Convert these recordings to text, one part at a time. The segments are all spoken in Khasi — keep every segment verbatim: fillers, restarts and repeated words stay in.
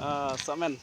Ah, samen.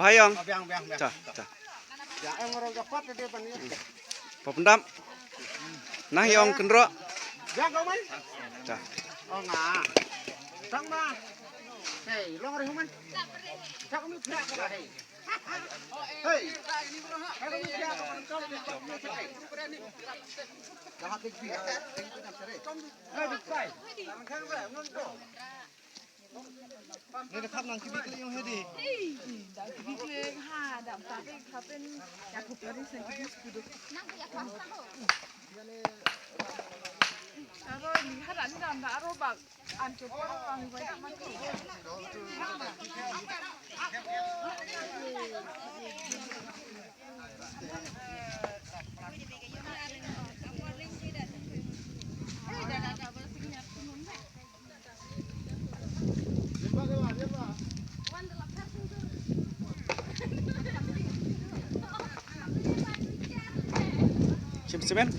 Bha ïong. Biang, biang, biang. Cha, cha. Biang, em, orang dapat dia ban ni. Pop ndam. Nang ïong kynroh. Biang kau man. Cha. Oh, nga. Tang ma. Hei, long rih man. Tang mi pia kau hei. Hei. Tang mi pia kau man kau. Jahat dik bi. Hei, dik pai. Tang kan ba, ngon kau. Ni da khap nang kibik leh ïong hedi. Ei, da kibik leh ha, da ta be khapen ya pupari sen kibik kudu. Aro ni hada ni da aro bak. An chop ko ang wai da man ko. Chim simen?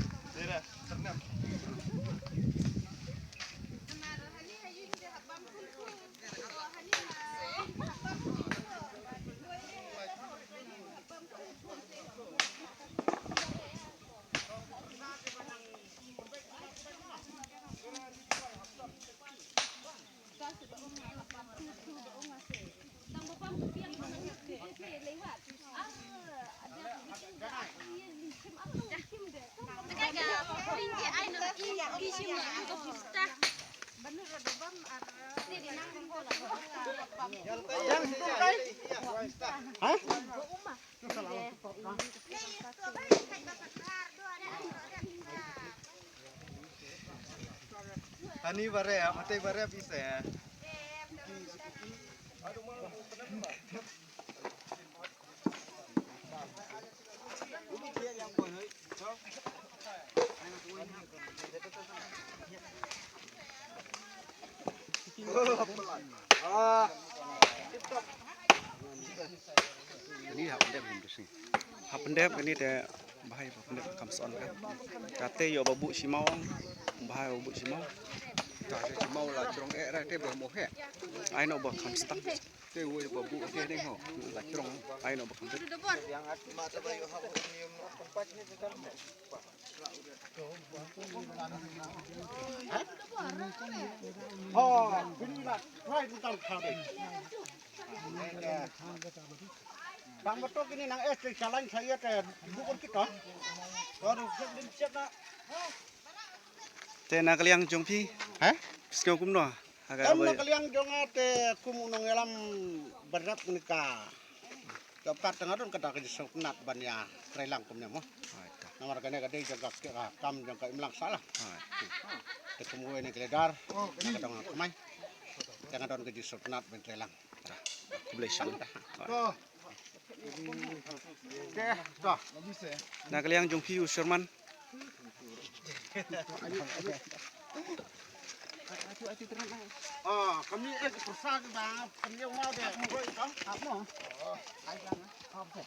Ha? Ani bare, mate bare pisa. Ani hap ndem him dusing. Hap ndem ani te bahai hap ndem kam son ka. Kate yo babu simau. Bahai babu simau. Ka se simau la jrong e ra te ba mo he. Ai no ba kam stang. Te woi ba bu te ne ho. La jrong ai no ba kam. Ho, bini la, try bukan kau deh. Bang betul kini nang es challenge saya te bukan kita. Waduh, siap din siap nak. Te na ka liang jong phi? Ha? Phi sngew kumno? Ha ka, em, na ka liang jong nga te kum u nongïalam ba rep kane ka jobcard te nga don kata ka jingsngewtynnat ban ïa trei lang kumne mo. Namar kane ka dei jong ka, ka kam jong ka imlang sah lah. Te kum uwei na ki leader, nga ka dong ha kmai. Te nga don ka jingsngewtynnat ban trei lang. Khublei shibun. Na ka liang jong phi u Sherman. Ah, kami eh, persa ke ba, kami yang mau deh. Apa? Ai lang, apa?